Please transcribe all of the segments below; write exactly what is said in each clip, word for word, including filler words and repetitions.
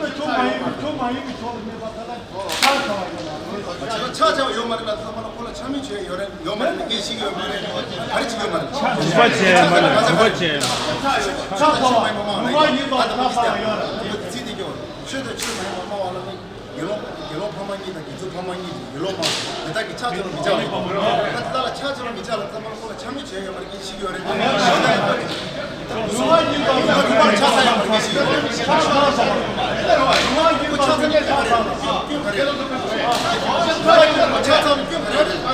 ད་ཁྱོད་མ་ཡིན་པའི་ཁྱོད་མ་ཡིན་པའི་ཕྱོགས་ལ་གནས་པ་ད་ལྟ་ཆགས་ཚར་བ་ཡོད་ལ། ཆགས་ཚར་བ་ཡོད་མ་རེད་ལ། ཚང་མ་ལ་ཁོ་ལ་ཆ་མེད་བྱས་ཡོད་རེད། ཡོད་མ་རེད་ལ། སྐད་ཤེས་ཀྱི་ཡོད་མ་རེད། ག་རེ་བྱེད་ཀྱི་ཡོད་མ་རེད། ངོ་མ་བྱས་མ་རེད། ངོ་མ་བྱས་མ་རེད། ཆགས་ཚར་བ་ཡོད་རེད། ངོ་མ་ཡིན་པ་ཆགས་ཚར་བ་ཡོད་རེད། ཁྱོད་དང་ཁྱོད་མ་ཡིན་པ་སྨྲ་བ་ལ་ནི། དགེ་སློང་དགེ་སློང་ཕ་མ་གཉིས་དང་དགེ་ཚུལ་ཕ་མ་གཉིས་ཀྱིས་དགེ་སློང་མ་མི་དག་གི་ཕྱག་འཚལ་ལ་མི་བྱ་བ་ཡིན་པ། ད་ལྟ་ལ་ཕྱག་འཚལ་ལ་མི་བྱ་ལ་ཙམ་པ་ལ་ཁོ་ལ་ཆ་མེད་བྱས་ཡོད་མ་རེད། ཅི་ཞིག་ཡོད་རེད། ལུང་བ་ཡིན་པ་ལུང་བ་ལུང་བ་ཕྱག་འཚལ་ཡོད་མ་རེད། ཅི་ཞིག་ཡོད་རེད། ལུང་བ་ཡིན་པ་ཕྱག་འཚལ་ལ་སྐྱོན་ག་རེ་རེད། ལུང་བ་ཡིན་པ་ཕྱག་འཚལ་ལ་སྐྱོན་ག་རེ་རེད།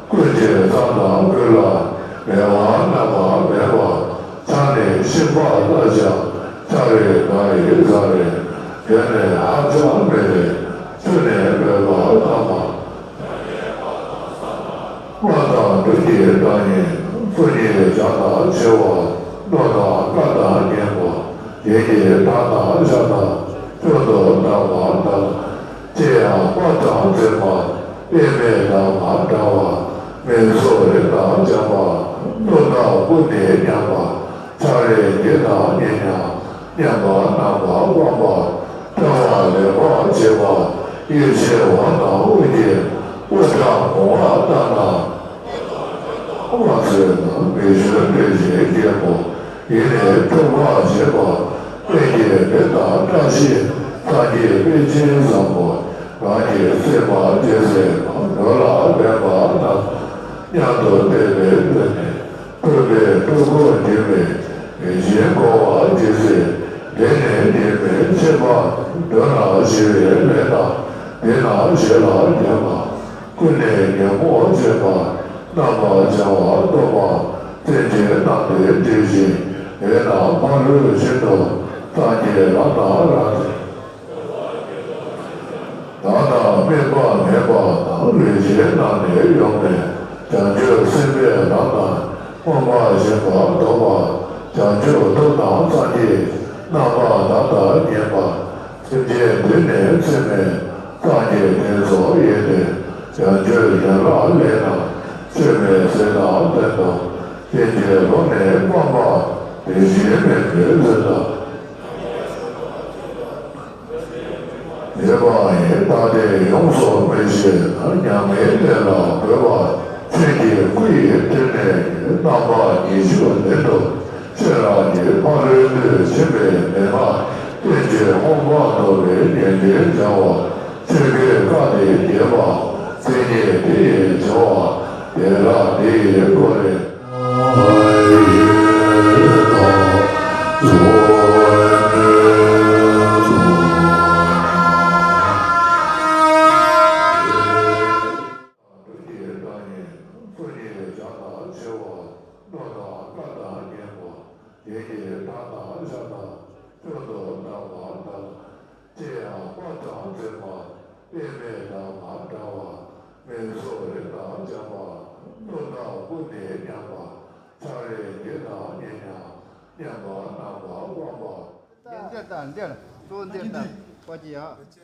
ཀུན་གྱི་མཚམས་དང་ཀུན་ལ་མེ་དབང་རྣམ་པར་མེད་པ། ཆང་ནི་ཤིང་ལྤགས་ལ་བཞག་ཆང་རེ་ང་རེ་ཟ་རེ། དེ་ནི་ཧ་ཅང་མེད་པས་ཆུ་ནི་མོད་པ་ལྟ་མ། སྔགས་དང་འབྲུ་གཅིག་བཏང་ཡིན། སུ་ཉིད་བྱ་དང་བྱེད་པ། རྣོ་དང་དཀར་དང་མཉེན་པ། ཡིད་ཀྱི་དག་དང་བཞག་དང་ཁྱོད་དུ་བདག་མ་བདག་ཅི་ཡང་སྤང་དང་འཛིན་པ། དབྱེར་མེད་དང་མ་བྲལ་བ། མིག་སོགས་རིག་དང་འཇམ་པ། སྣུམ་དང་སྤུ་ནི་མཉམ་པ། ཆང་རེ་གྱེས་དང་མཉེན་ཡང་མཉམ་པ་རྣམ་པར་སྤངས་པ། སྐྱེད་བྱེད་འོ་དང་དབུགས་ཀྱི་དབུགས་གྲངས་མང་བ་ལྟར་ན། མ་ཚོས་ན་མི་གཞོན་ལས་བྱེད་རྒན་པོ་ཡིན་ནས་འཁྲུག་པ་བྱེད་པ། སྨན་གྱི་མེ་དང་བཀྲ་ཤིས་སངས་རྒྱས་དཔལ་ཆེན་བཟང་པོ། རང་གི་སེམས་པ་རྒྱལ་སྲས་མ་ནོར་ལ་ལྡན་པ་རྣམས་མཉམ་དུ་བསྟན་པའི་མདུན་ནས། ཕུར་པའི་སྤྲུལ་སྐུ་འགྱུར་མེད་རིན་ཆེན་བསྐོར་བ་ཇི་སྲིད་འདི་ནས་འདི་མིན་ཕྱིན་པ་མདོར་ན་ཞི་བའི་ལས་དང་འདི་ན་ཞི་ལ་འགྱུར་མ། ཀུན་ནས་ཉོན་མོངས་ཆེན་པ་རྣམ་པར་སྦྱང་བ་སྟོབས་མ། བཙན་གྱི་རྣམ་ལྡན་དེ་བཞིན་འོད་སྣང་ཕ་རོལ་ཕྱིན་དྲུག་སངས་རྒྱས་ལམ་སྣ་རབ་རྫོགས། བདག་དང་དམིགས་པ་མེད་པ་དང་རིན་ཆེན་རྣམས་ནི་གཡོ་མེད་བྱང་ཆུབ་སེམས་དཔའི་ལམ་དང་མངོན་པར་ཞེན་པ་ལྡོག་པ་བྱང་ཆུབ་ཐོབ་དང་སངས་རྒྱས་རྣམ་པར་དག་པར་མཉེས་པ་སེམས་ཅན་འདི་ནི་ཚད་མེད་སངས་རྒྱས་དེ་ཚོ་ཡིན་ཏེ། བྱང་ཆུབ་ཡན་ལག་ལས་རྣམས་ཆོས་མེད་ཟེར་དང་ལྡན་དུ་ལྡན་གྱི་ལོ་ནས་སྤངས་པ་དེ་བཞིན་མེད་པའི་ཚུལ་དང་། ཡོད་པ་ཡིན། ད་དེ་ཡོངས་སུ་མི་ཤེས་ན་མྱ་ངན་ལས་ལ་འགོད་པ་ཆོས་ཀྱི་སྐུ་ཡི་སྤྲིན་ནས་རྣམ་པ་ཉི་ཤུ་ལྡན་དུ་ཤེས་རབ་ཀྱི་ཕ་རོལ་ཏུ་ཕྱིན་པའི་མན་ངག་རྟེན་གྱི་མངོན་པར་རྟོགས་པའི་ཉེར་ལེན་སྦྱང་བ་ཆོས་གོས་དཀར་དེ་རྒྱས་པ་མཚན་ཉིད་དེ་ཡི་བྱ་བ་དེ་དག་དེ་ཡི་སྒོ་ནས། ཅི་ཡང་སྤངས་དང་འཛིན་པ་པདྨས་བདག་མ་བཀྲ་བ། མིག་སོགས་རིམ་དང་འཇམ་པ། སྣུམ་དང་བུ་ནི་མཉམ་པ། ཕྱག་རེག་འགྱེད་དང་མཉེན་ཉམས། མཉམ་པ་རྣམ་པར་སྤངས་པ། འདིར་ལྟ། འདིར་གཙོ་བོ་འདིར་ལྟ། པ་ཅི་ཡ།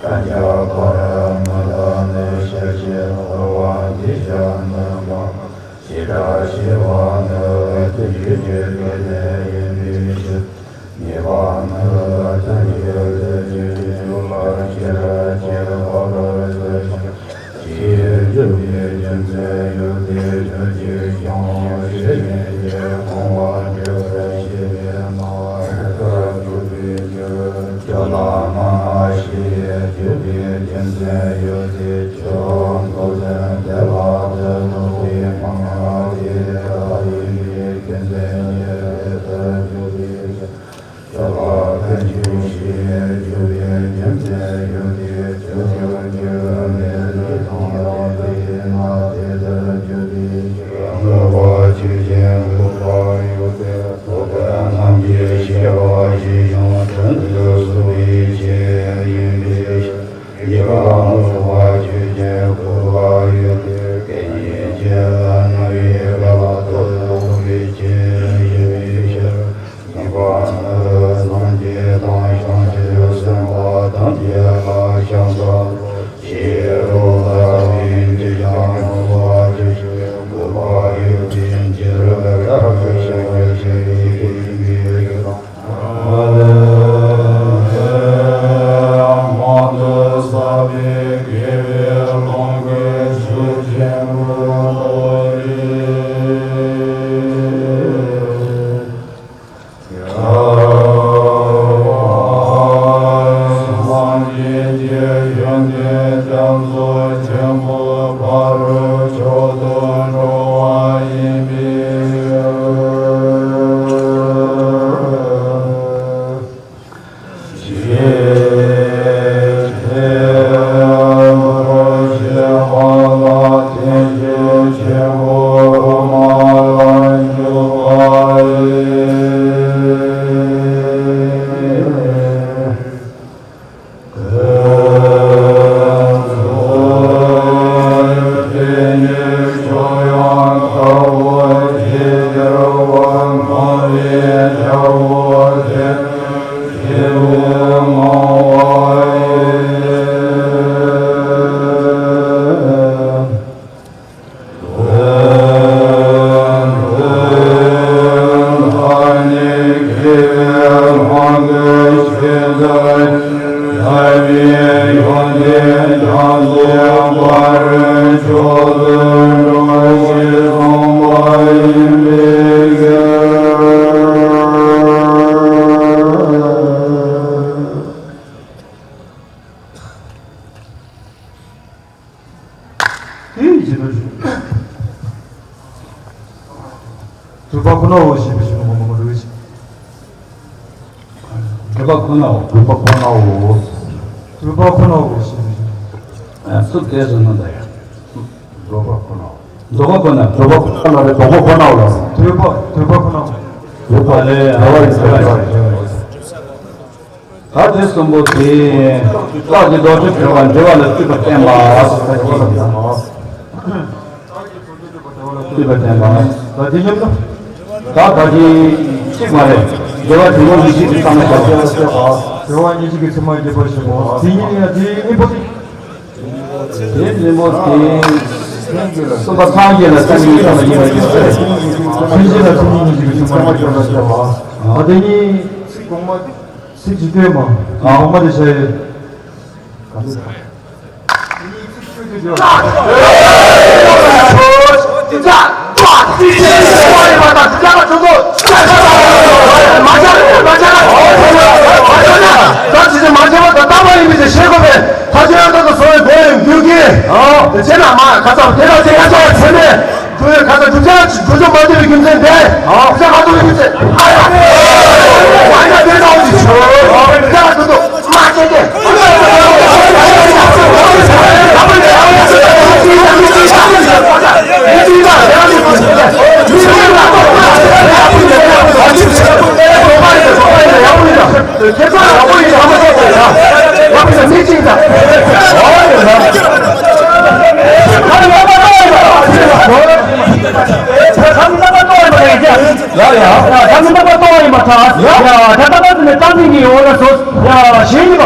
ཀྱང་ཁོ་རང་མི་དང་ནི་ཤ་ཤེད་འཁོར་བ་འདི་བཞག་ནི་མ། ཞེ་དྲག་ཤེས་པ་ནི་དེ་ཡུལ་གྱི་སྐལ་ལྡན་ཡིན་པའི་ཕྱིར། ངེས་པ་ནི་དེ་ཡུལ་དེ་ཡུལ་གྱི་ལ་ཤེས་རབ་ཀྱི་འཁོར་དུ་ཞིག་ཅེས་བརྗོད་པའི་རྒྱུ་མཚན་ཡོད་དེ། རྒྱུ་གཅིག་ཀྱང་ཤེས་ཡིན་གྱི་སྤོང་བ་འགྲེལ་བར་བྱེད་པས་ན་ལྟར་འཇུག་པའི་ཕྱིར། ཁྱོད་ལ་སྔ་མ་ཞེས་བརྗོད་པའི་རྒྱུ་མཚན་ཡོད་དེ། ཁྱོད་མདོ་དོན་དེ་ལ་དེ་ལོག་པའི་མ་ང་དེ་ལྟ་ཡིན་པའི་རྒྱུ་མཚན་ཉེ་བའི་ལྟར་འཇུག་པའི་ཕྱིར། ཁྱོད་ལ་ཀུན་འབྱུང་ཞེས་བརྗོད་པའི་རྒྱུ་མཚན་ཡོད་དེ། ཁྱོད་ཀྱང་འགྱུར་མེད་ལུས་དང་ལྡན་པས་ན་དེ་ལྟར་འཇུག་པའི་ཕྱིར། འདོད་པ་ཆོས་ཅན་འགོག་པ་ཡོད་དེ། འགོག་པ་རྣམས་ཀྱི་ཤེས་པ་ཞེས་བྱ་བ་དོན་དུ་གསུངས་པའི་ཕྱིར་ཡིན་པའི་ཕྱིར། ཡིད་ལ་མི་རྟོག་པ་ཆོས་ཅན་འགོག་པ་ཡོད་དེ། སྐད་ཉིད་ཅན་ལ་རྣམ་དབྱེ་འགལ་བ་དོན་དུ་གསུངས་པའི་ཕྱིར་ཡིན་པའི་ཕྱིར། གཉིས་པ་ནི་སངས་རྒྱས་དང་བྱང་ཆུབ་སེམས་དཔའ་ཐམས་ཅད་ལ་ཤ་ཟ་ཞེས་རོ་ཟ་བའི་འདོད་ཆགས་སྤོང་བ་ཅི་ཞིག་འགོག་པ་ཡོད་པའི་ཕྱིར་ལྟར་ཞེས་པའི་ཕྱིར་ཡིན་པའི་ཕྱིར། མང་དུ་བསགས་པའི་དགེ་བའི་ལོངས་སྐུའི་ཆོས་ཆེན་པོའི་ཐོག་ལས། སངས་རྒྱས་ཀྱི་ཡོན་ཏན་རྒྱ་མཚོ་ཆེན་པོ་ཕ་རོལ་མཆོག་ཏུ་འགྲོ་བ་ཡིན་པའི་ཕྱིར། དེའི་རྗེས་ལ་སྒྲུབ་པ་ཁོ་ནའོ་ཞེས་པའི་གཞུང་ངོ་མ་རེད། སྒྲུབ་པ་ཁོ་ནའོ། སྒྲུབ་པ་ཁོ་ནའོ། སྒྲུབ་པ་ཁོ་ནའོ་ཞེས་པའི་གཞུང་། ཨ། སུ་དེ་ཟེར་ན་ད་ཡ། སྒྲུབ་པ་ཁོ་ནའོ། སྒྲུབ་པ་ཁོ་ན། སྒྲུབ་པ་ཁོ་ན་ལ་རེད། སྒྲུབ་པ་ཁོ་ནའོ་ལ། སྒྲུབ་པ། སྒྲུབ་པ་ཁོ་ནའོ། སྒྲུབ་པ་ལས། སྒྲུབ་པ་ཡིན། སྒྲུབ་པ་ཡིན། ད་དེ་གསུམ་པོ་དེ་རྟགས་ཀྱི་རྡོག་ཁྲེས་བྲལ་བ་འབྲེལ་བ་ལ་བརྟུས་པར་བསྟན་པ། བརྟུས་པར་བསྟན་པ། ད་དེ་མཉམ་དུ། ད་ད་གིན་གཅིག་མ་རེད། འབྲེལ་བ་དེ་མོ་གཉིས་གཅིག་གི་ཚང་མ་བྱ། འབྲེལ་བ་གཉིས་གཅིག་གི་ཚང་མ་རྒྱས་པར་བྱེད་པ། དེ་ཉིད་ཡང་དེའི་གཉིས་པོ་དེ། དེ་གཉིས་པོ་དེ་གསུམ་པ་སངས་རྒྱས་ལ་སེམས་ཉིད་ཚང་མ་ཡིན་པ་ཡིན་ཟེར། སེམས་ཅན་ལ་སེམས་ཉིད་གཉིས་གཅིག་གི་ཚང་མ་རྒྱས་པར་བྱེད་པ། ད་དེ་གཉིས། ཚིག་གོང་མ། ཚིག་ཇི་སྟོན་མ། ཨ། གོང་མ་དེ་བྱ་ཡོད། ཁོས་ཁ་ཚ་སྒྲུབ་བྱ་སྒྲུབ་བྱ་མ་བཏུབ་པའི་རྒྱུ་མཚན་དེ། སྒྲུབ་བྱ་མ་བཏུབ་པའི་རྒྱུ་མཚན། ཨ་ཡ། ཨ་ཡ་དེ་ལྟ་བུ་ཞིག་ཞོག་སྒྲུབ་བྱ་མ་བཏུབ། མ་བྱེད་དེ། ཁྱེད་ཚོ་ཡག་པོ་ཡིན་ན་མ་གཏོགས་ཡ། ཡག་པོ་ཡིན་ན་མི་གཅིག་ཙམ། ཨོ་ཡ། ཁ་ནི་མ་པ་ཏོ་ཡིན་པ་ཡིན་ཀྱང་། ཡ་ཡ། ཁ་ནི་མ་པ་ཏོ་ཡིན་པ་ཐ། ཡ་ད་ད་ད་ནི་ཏང་ནི་ངི་འོ་ལ་སོ། ཡ་ཞེས་ཡིན་པ།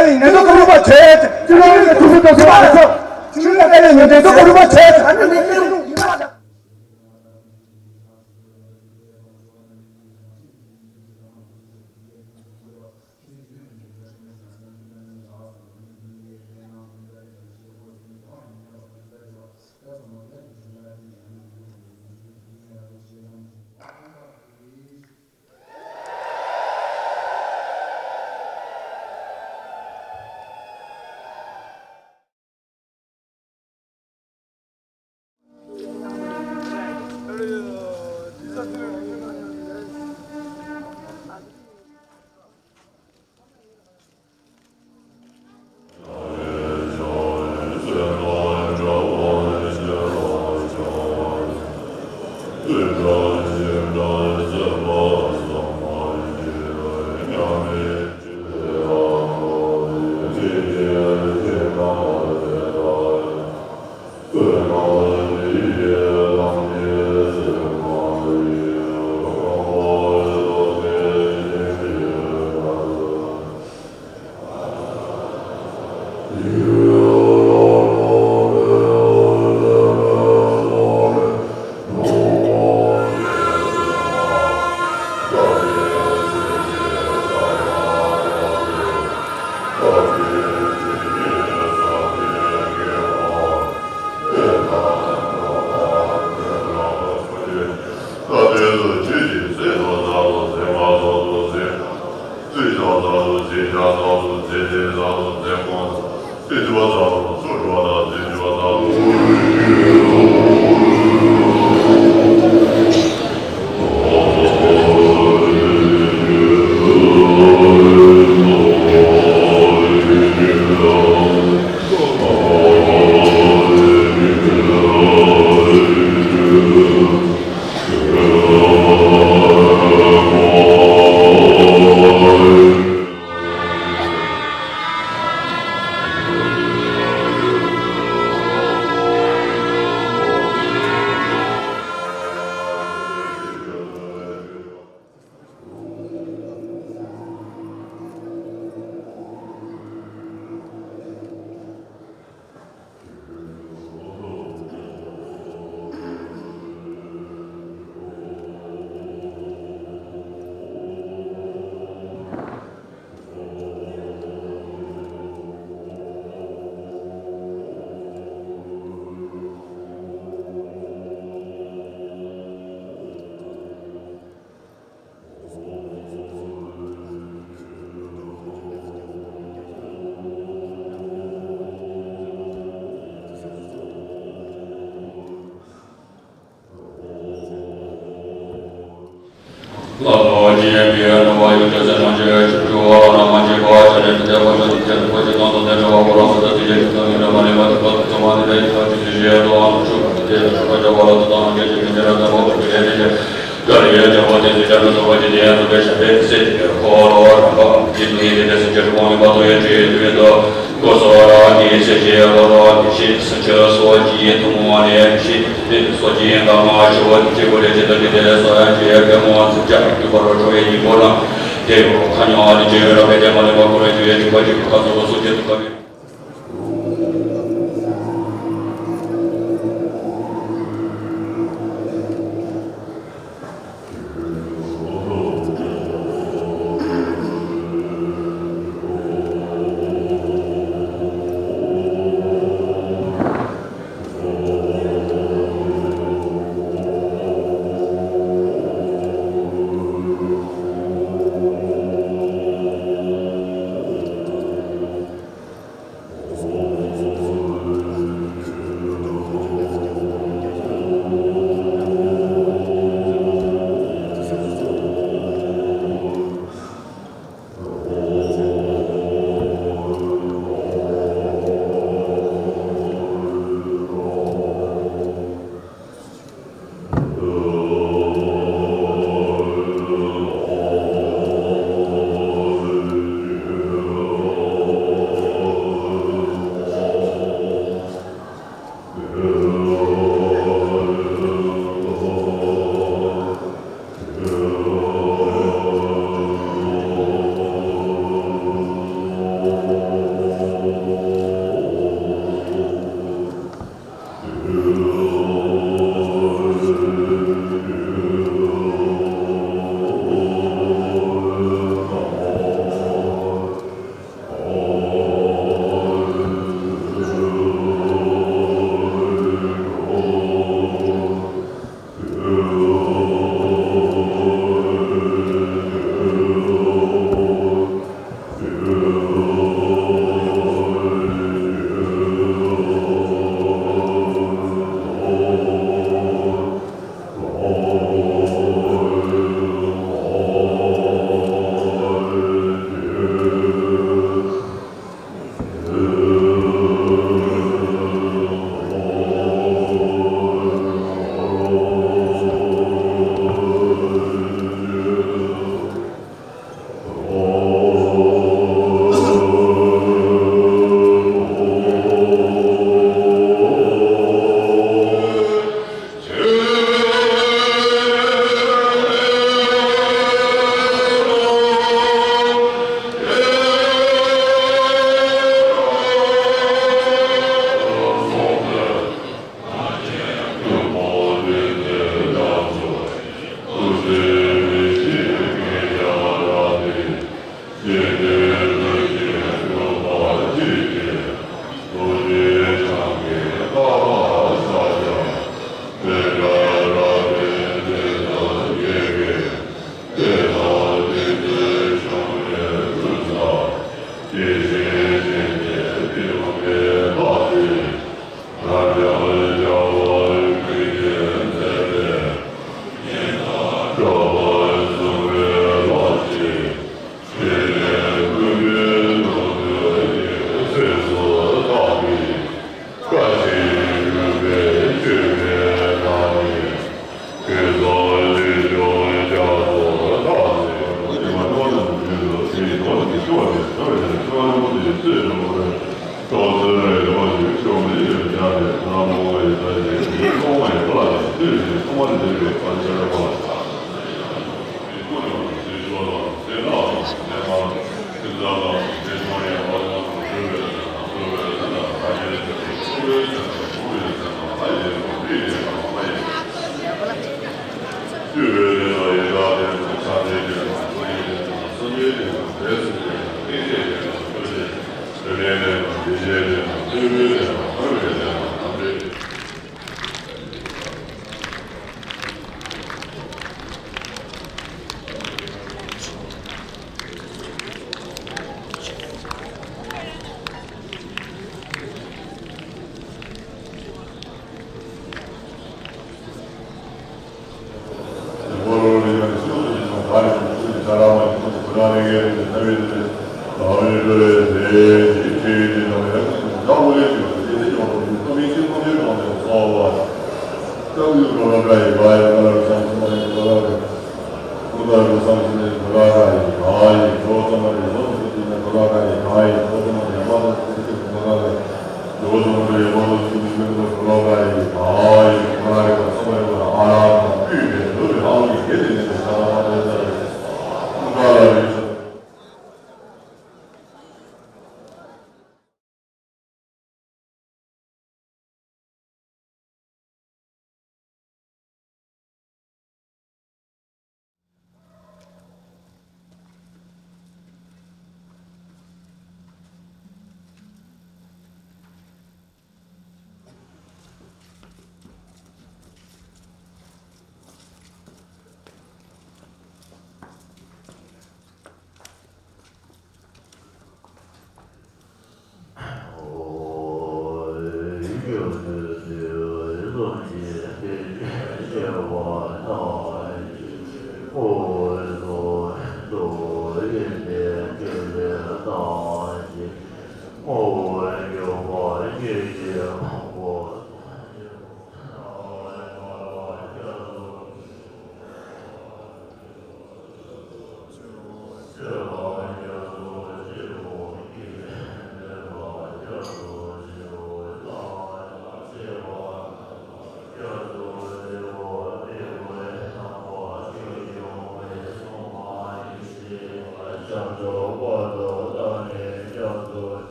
ལས་ཉེན་རྟོག་ཁང་རུ་པ་བྱས། སྤྱི་ནོར་གླིང་གི་ཐུགས་སུ་ཐོགས་སོང་བ་ལ་སོགས། ཆོས་ལུགས་ལས་ཉེན་རྟོག་ཁང་རུ་པ་བྱས།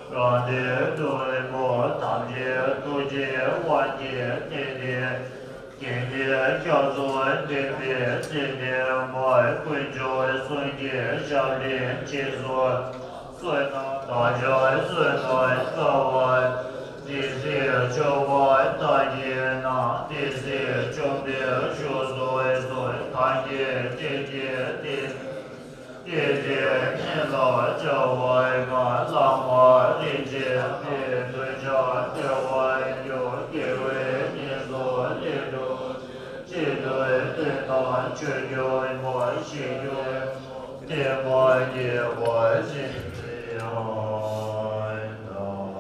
རང་གྲོལ་ཐུགས་རྗེའི་དབང་གིས་བསྟན་ཏེ། དགེ་བསྐྱེད་སྐྱབས་སུ་མགྲིན་པའི་ཚེ་འདས་མ། དཀོན་མཆོག་གསུམ་གྱི་ཞབས་ལ་མཆིས་སོ། བསོད་ནམས་བདག་ཅག་བསོད་ནམས་དཀར་བ། དེ་ཚེ་མཆོད་པ་བདག་གིས་གནང་། དེ་ཚེ་བཅོམ་པའི་གཟུགས་སུ་གསོལ། གང་གིས་བསྐྱེད་པའི་དེ་སྐད་ཅིག་ཉིད་ལ་བྱ་བ་གང་། བླ་མ་རིན་ཆེན་གྱི་གདུལ་བྱ་བདེ་བར་འགྱུར། དགེ་བའི་བསྙེན་རྫོགས་ལས་གྲོལ་ཅིག །སྲིད་པའི་དུས་དང་ཆོས་སྐྱོང་མ། ཞིང་སྐྱོང་ལྟད་མོ་དགེ་བ་འཛིན་པའི་དབང་དང་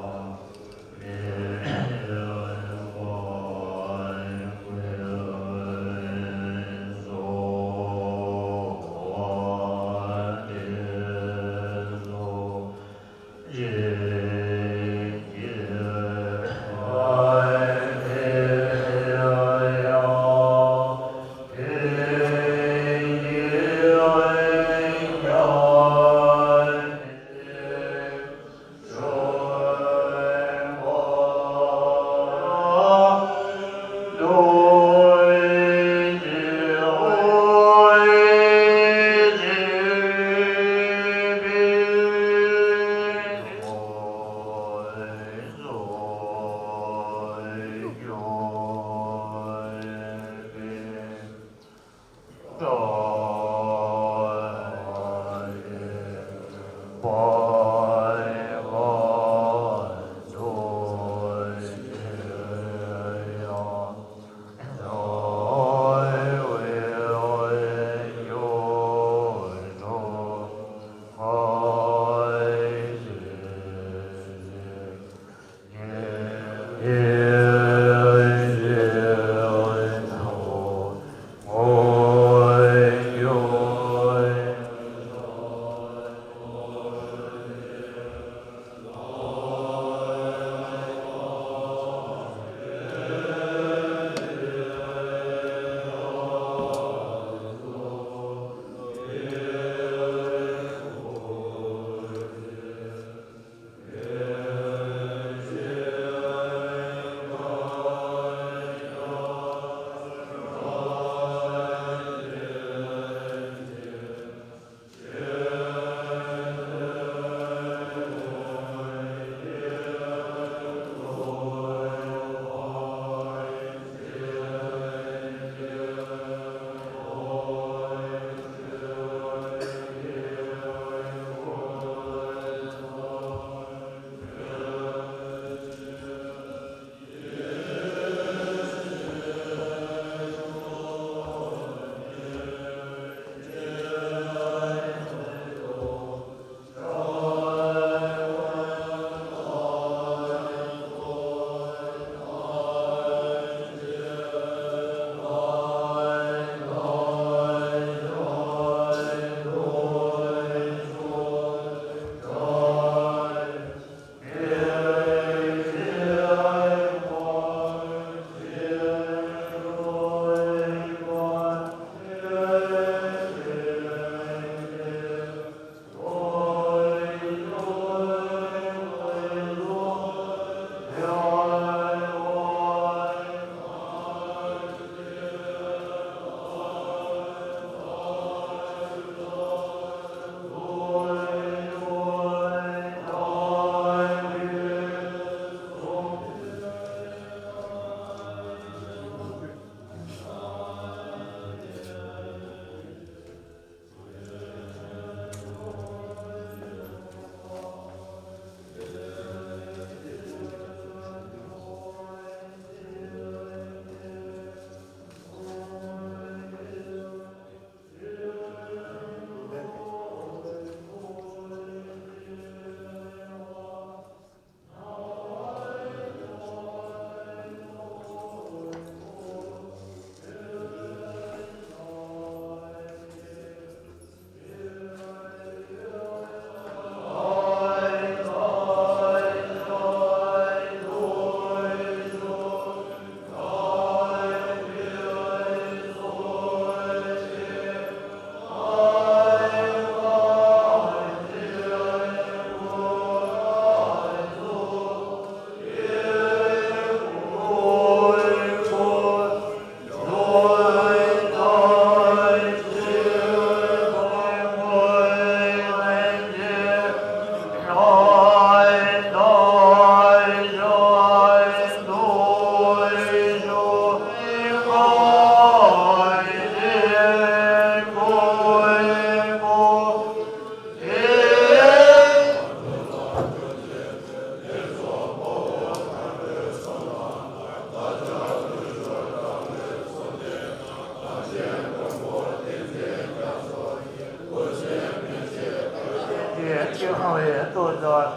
ཀྱི་ཁང་བའི་ཏོག་ཙམ་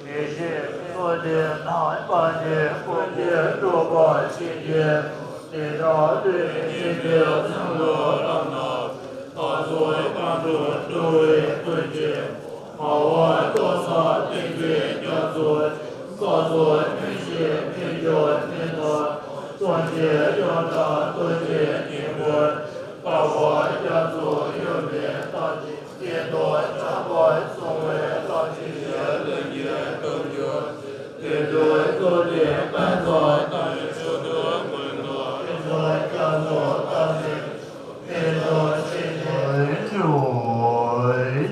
ཡེ་ཤེས་ཀྱི་ཚོགས་ཏེ་ནང་པ་ནི་ཀུན་གྱི་སྤྲུལ་པ་ཆེན་པོའི་དེ་དག་ལུས་ཀྱི་སེམས་ལུགས་ལམ་སྣ་ཚོགས་རྐང་དྲུག་འགྲོ་བའི་ཀུན་གྱི་སྨྲ་བ་ཏོག་ཙམ་བསྟན་པའི་རྒྱ་མཚོ་ཆེ། ས་སོགས་མི་ཤེས་མི་འགྱུར་མི་སྣང་། སངས་རྒྱས་ཡང་དག་རྡོ་རྗེ་སྙིང་པོ། བསྐལ་པ་རྒྱ་མཚོ་ཡོད་མེད་རྟག་ཅིང་སྐྱེ་མཐའ་ཆགས་པ་སྲུང་བའི་ལྷ་ཆེན་ཞལ་ལས་ཀྱི་སྟོབས་བཅུ། དེ་དུས་རྡོ་རྗེ་དཔལ་བཟང་དང་མཆོག་ཏུ་མངོན་དུ། ཕུན་ཚོགས་རྒྱ་མཚོ་དང་ནི་ཕུན་སུམ་ཚོགས་ཤིང་།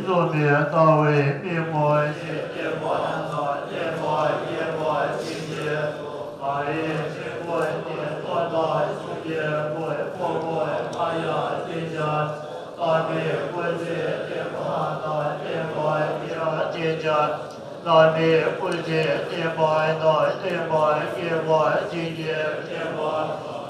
འཇུག་པའི་ལྟ་བའི་མི་མངོན་ཞིང་། བསྟན་པ་ན་བསྟན་པ་རྒྱས་པ་ཞིག་སྟེ། ཨ་རིའི་ཆོས་སྐོར་གྱི་ཐོག་མཐའ་གསུམ་གྱི་སྒོས་ཕུང་པོ་མ་ཡང་བསྟན་བྱ། བླ་མའི་སྐུ་ཚེ་བརྟན་པ་དང་བསྟན་པ་རྒྱས་པར་བྱེད་བྱ། བླ་མའི་སྐུ་ཚེ་བརྟན་པ་དང་བསྟན་པ་རྒྱས་པར་བྱེད་ཀྱི་བསྟན་པ།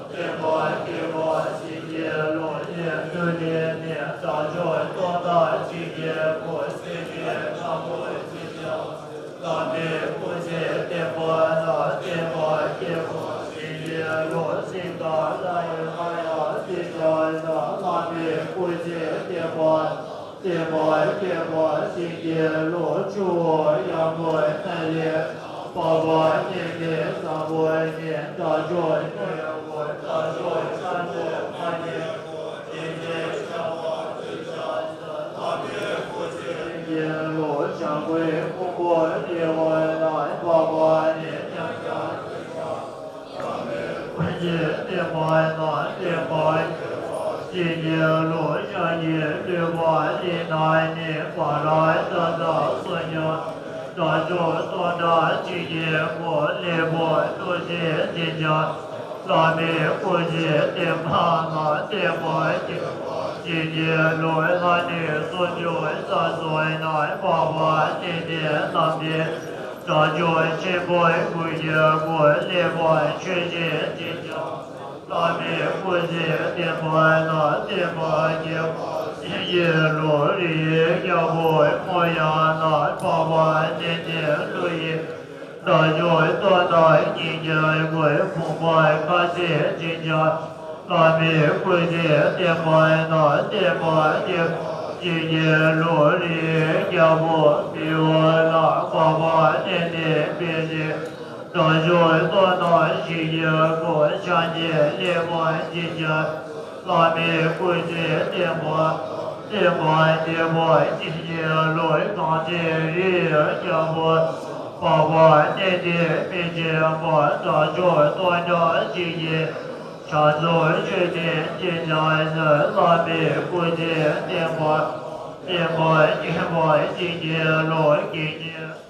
བསྟན་པ་རྒྱས་པར་བྱེད་ཀྱི་ལུགས་ནི། ཐུགས་ནི་ནི་དལ་འབྱོར་སྟོང་ཟད་བྱེད་ཀྱི་སྒོ་སེམས་ཀྱི་དྲང་པོར་བྱེད་བྱ། བླ་མའི་སྐུ་ཚེ་བརྟན་པ་དང་བསྟན་པ་རྒྱས་པར་བྱེད་ཀྱི་ལུགས་སེམས་དང་ལྷ་ཡི་ལྷ་ཡང་བསྟན་བྱ་ཡང་། བླ་མའི་སྐུ་ཚེ་བརྟན་པ་བསྟན་པ་རྒྱས་པར་བྱེད་ཀྱི་ལུགས་ཆུ་བོ་ཡར་ངོའི་སྣེ་ལས་འཕགས་པ་གནས་མེད་བཟང་པོ་ནས། དལ་འབྱོར་ཆོས་ཀྱི་སྒོ་དལ་འབྱོར་ཆེན་པོ་མ་རྒྱས་སྒོ་དེ་ནས་བྱ་བ་སྤྱོད་བྱ་ཡང་། བླ་མའི་སྐུ་ཚེ་བརྟན་པའི་ལུགས་བྱ་རྒོད་ཕུང་པོ་ལྟེ་བ་ལ་འཕགས་པ་ནས། ཉམས་ཀྱང་སྤྱོད་བྱ། བླ་མའི་སྐུ་ཚེ་བརྟན་པ་དང་བསྟན་པ་རྒྱས་པར་བྱེད་ཀྱི་ལུགས་ཤཱཀྱའི་ལུས་པ་ལས་ནས་ནི། བ་ར་ཏ་དང་སོ་ཉམས་དལ་འབྱོར་སྟོང་ཟད་བྱེད་ཀྱི་སྒོ་ཀླད་པ་ཏོག་ཙམ་བསྟན་བྱ། བླ་མའི་སྐུ་ཚེ་བརྟན་པ་དང་བསྟན་པ་རྒྱས་པར་བྱེད་ཀྱི་ལུགས་ལྷ་གནས་སུམ་ཅུ་རྩ་གསུམ་ན་འཕགས་པ་གནས་མེད་བཟང་པོའི། དལ་འབྱོར་ཆེན་པོའི་དགུ་ཡི་སྒོ་ཀླད་པ་ཆོས་ཅན་བསྟན་བྱ། བླ་མའི་སྐུ་ཚེ་བརྟན་པ་དང་བསྟན་པ་རྒྱས་པར་བྱེད་ཀྱི་ལུགས་རིའི་རྒྱལ་པོ་མོ་ཡང་ན་འཕགས་པ་གནས་མེད་ཀླུ་ཡི། དལ་འབྱོར་སྟོང་ཟད་བྱེད་ཀྱི་སྒོ་ཕུང་པོ་ཁ་ཟས་བསྟན་བྱ། བླ་མའི་སྐུ་ཚེ་བརྟན་པ་དང་བསྟན་པ་རྒྱས་པར་བྱེད་ཀྱི་ལུགས་རིའི་རྒྱལ་པོ་མི་ཡུལ་ལ་འཕགས་པ་གནས་མེད་པའི་ཚེ། དལ་འབྱོར་སྟོང་ཟད་བྱེད་ཀྱི་སྒོ་ཕྱག་གཉིས་ཀླད་པ་བསྟན་བྱ། བླ་མའི་སྐུ་ཚེ་བརྟན་པ་དང་བསྟན་པ་རྒྱས་པར་བྱེད་ཀྱི་ལུགས་གངས་ཅན་རིའི་རྒྱལ་པོ་འཕགས་པ་གནས་མེད་པའི་ཚེ། དལ་འབྱོར་སྟོང་ཟད་བྱེད་ཀྱི་ཕྱག་རྫོགས་མཆོད་རྟེན་བསྟན་བྱ་ཡང་། བླ་མའི་སྐུ་ཚེ་བརྟན་པ་དང་བསྟན་པ་རྒྱས་པར་བྱེད་ཀྱི་ལུགས་དགེ་བསྙེན།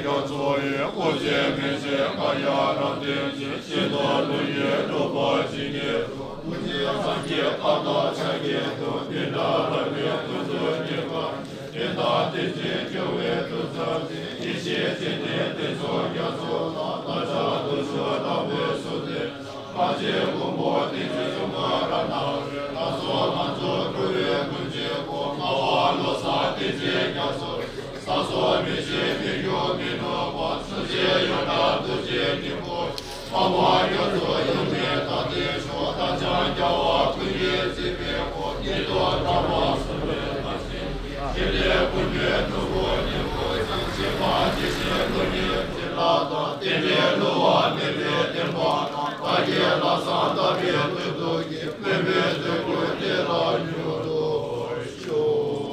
ཡང་འཚོ་བའི་དབུ་འབྱེད་མི་ཕྱེད་མཁའ་ཡང་རབ་བརྟན་ཅིང་། ཤིན་ཏུ་ཀླུ་ཡི་གྲུབ་པ་ཇི་སྙེད་དུ། ཐུགས་རྗེའི་སངས་རྒྱས་ཐབས་དང་ཕྱག་རྒྱའི་མཐུ། དེ་འདྲ་རབ་དབེན་ཀུན་ཏུ་སྙེགས་པ་ཅིག་དེ་དག་ཐེག་ཆེན་སྐྱོང་བའི་མཐུ་རྩལ་ཅན། ཡེ་ཤེས་འཇིག་རྟེན་དེ་ཚོགས་རྒྱ་མཚོ་ལ། བདག་ཅག་དུག་ཤོག་དྲག་པོས་བསྲུབས་ཏེ། ཕར་ཕྱིན་མགོན་པོ་བསྟན་འཛིན་འབྱུང་པོ་རབ་སྣང་བས། བདག་སོགས་ལྷ་ཚོགས་གྲུབ་པའི་མགོན་གཅིག་པུ། ངག་དབང་བློ་བཟང་བསྟན་འཛིན་རྒྱ་མཚོ། ས་སོགས་མི་ཤེས་མི་འགྱུར་མི་ནུབ་པ། སངས་རྒྱས་ཡོངས་གྲགས་རྡོ་རྗེ་སྙིང་པོ། འཕགས་པ་རྒྱ་མཚོ་ཡུམ་གྱི་བདག་ལྡན་ཤོག་བདག་ཅག་རྒྱལ་བ་ཀུན་གྱི་སྲིད་པའི་གོ། ཉིད་དུ་གྲགས་པ་གསུམ་པའི་བདག་ཆེན། ཞི་ལྷའི་སྐུ་སྤྲུལ་ནོར་བུ་སྙིང་པོ་ཅན། ཞི་བ་ཇི་བཞིན་ཀླུ་གཉན་བྱིན་རླབས་དང་། བསྟན་པའི་བསླུ་བ་མེད་པའི་བསྟན་པ་དང་། བདག་གི་ལམ་བཟང་དག་པའི་མཐུ་སྟོབས་ཀྱིས། སྨོན་པའི་འདོད་དགུ་བདེ་ལ་འགྱུར་དུ་ཤོག་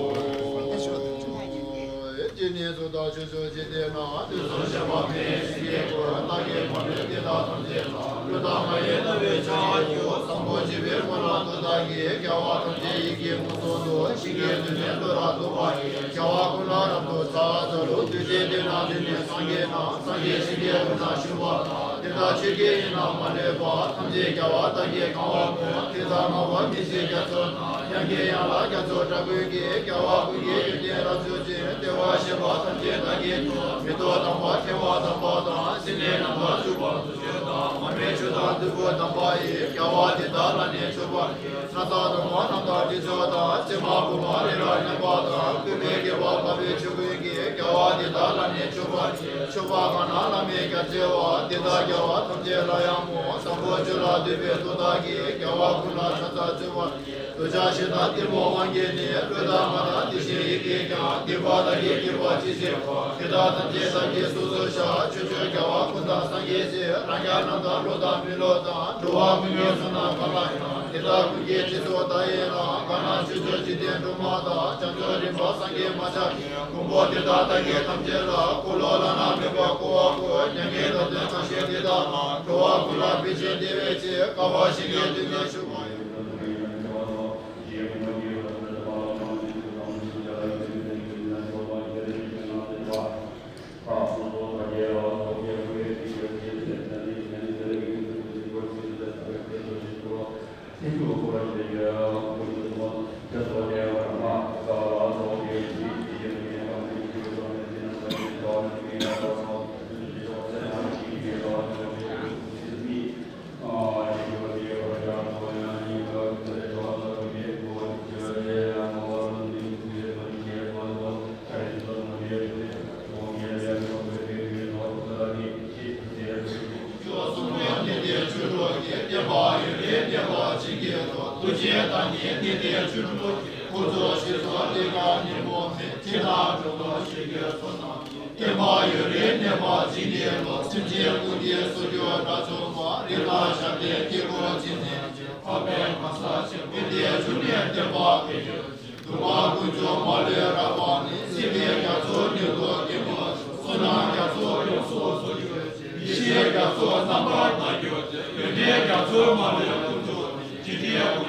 སྤྱིར་གནས་ཚུལ་དག་ཆོས་ཕྱོགས་འཇིག་རྟེན་ན། དུས་གསུམ་གཤེགས་པ་མེད་ཞིང་གི་སྒོ། བདག་གིས་མ་ལུས་འདི་དག་ཐམས་ཅད་ལ། ལུས་དང་ངག་ཡིད་རྣ་བའི་བྱ་བ་ཡིས། བཟང་པོ་སྤྱོད་པའི་སྨོན་ལམ་མཐུ་དག་གིས། རྒྱལ་བ་ཐམས་ཅད་ཡིད་ཀྱི་མངོན་སུམ་དུ། ཞིང་གི་དུས་མཐའི་མཐུ་རུ་ཐུག་པ་ཡིས། རྒྱལ་བ་ཀུན་ལ་རབ་ཏུ་ཕྱག་འཚལ་ལོ། དུས་གཅིག་དེ་ན་དེ་ནས་སངས་རྒྱས་རྣམས། སངས་རྒྱས་ཞིང་གི་དབུས་ན་བཞུགས་པ་དང་། དེ་དག་ཆོས་ཀྱི་དབྱིངས་ལ་མ་ལུས་པ། ཐམས་ཅད་རྒྱལ་བ་དག་གིས་གང་བར་བསྔོ། དེ་དག་བསྔགས་པ་མི་ཤེས་རྒྱ་མཚོ་རྣམས། ཡང་དགེ་ཡང་ལ་རྒྱ་མཚོ་འདྲ་ཀུན་གྱིས། རྒྱལ་བ་ཀུན་གྱི་ཡོན་ཏན་རབ་བརྗོད་ཅིང་། བདེ་བར་གཤེགས་པ་ཐམས་ཅད་བདག་གིས་མེ་ཏོག་དམ་པ་ཐལ་བ་དམ་པ་དང་། སེར་སྣའི་རྣམ་པར་བྱུག་པ་དུག་ཆོས་དང་། མར་མེ་ཆུ་དང་བདུག་སྤོས་དམ་པ་ཡིས། རྒྱལ་བ་འདི་དག་ལ་ནི་མཆོད་པར་བགྱི། ན་བཟའ་དང་པོ་རྣམས་དང་དྲི་མཆོག་དང་། ཕྱེ་མ་བུ་མ་རི་རབ་མཉམ་པ་དང་། བཀོད་པའི་དགེ་བ་འཕགས་པའི་ཆོས་ཀུན་གྱིས། རྒྱལ་བ་འདི་དག་ལ་ནི་མཆོད་པར་བགྱི། མཆོད་པ་གང་རྣམས་བླ་མེད་རྒྱ་ཆེ་བ། དེ་དག་རྒྱལ་བ་ཐམས་ཅད་ལ་ཡང་སྨོན། བཟང་པོ་སྤྱོད་ལ་འདུད་པའི་བློ་དག་གིས། རྒྱལ་བ་ཀུན་ལ་ཕྱག་འཚལ་བརྩོན་པར། འདོད་ཆགས་ཞེ་སྡང་གཏི་མུག་དབང་གིས་ནི། བློས་བཏང་ང་དང་དེ་བཞིན་ཡིད་ཀྱིས་ཀྱང་། སྡིག་པ་བདག་གིས་བགྱིས་པ་ཅི་མཆིས་པ། དེ་དག་ཐམས་ཅད་བདག་གིས་གཟུགས་སུ་བཞག་ཕྱོགས་བཅུའི་རྒྱལ་བ་ཀུན་དང་སངས་རྒྱས་སྲས། རང་རྒྱལ་རྣམས་དང་འགྲོ་དང་མི་འགྲོ་དང་། འགྲོ་བ་ཀུན་གྱི་བསོད་ནམས་གང་ལ་ཡང་། དེ་དག་ཀུན་གྱི་རྗེས་སུ་བདག་ཡི་རང་། གང་རྣམས་ཕྱོགས་བཅུའི་འཇིག་རྟེན་སྒྲོན་མ་དང་། བྱང་ཆུབ་རིམ་པ་སངས་རྒྱས་མ་ཆགས་ཤིང་། མགོན་པོ་དེ་དག་བདག་གིས་ཐམས་ཅད་ལ། འཁོར་ལོ་བླ་ན་མེད་པ་བསྐོར་བར་བསྐུལ། མྱ་ངན་ལས་འདས་གང་ཞིག་དེ་དག་ལ། འགྲོ་བ་ཀུན་ལ་ཕན་ཕྱིར་བདེ་བའི་ཕྱིར། དཀའ་བ་གཞན་གྱིས་སྡུད་མི་ཚུགས་པ། བསྟན་པ་ཡུན་རིང་གནས་པར་བྱིན་གྱིས་རློབས། སེམས་ཅན་ཀུན་གྱི་སྲོག་རྒྱུན་དགྲ་བཅོམ་པ། རིགས་ལྔ་ཞབས་བརྟན་དཀྱིལ་འཁོར་བྱིན་ནས་མཆོད། འཕགས་པའི་གང་ཟག་ཆེན་པོ་དེ་བཞུགས་ནས་བསྟན་པ་འཕེལ་གྱུར་ཅིག་སྡུག་བསྔལ་ཀུན་འབྱུང་མ་ལུས་རབ་སྤངས་ནས། སྲིད་པའི་རྒྱ་མཚོ་མྱུར་དུ་སྐེམ་པར་ཤོག་བསོད་ནམས་རྒྱ་མཚོ་ཡོངས་སུ་རྫོགས་གྱུར་ཅིག་ཡེ་ཤེས་རྒྱ་མཚོ་རྣམ་པར་དག་གྱུར་ཅིག་ཡོན་ཏན་རྒྱ་མཚོ་མ་ལུས་ཀུན་འབྱུང་ནས། འཇིག་རྟེན་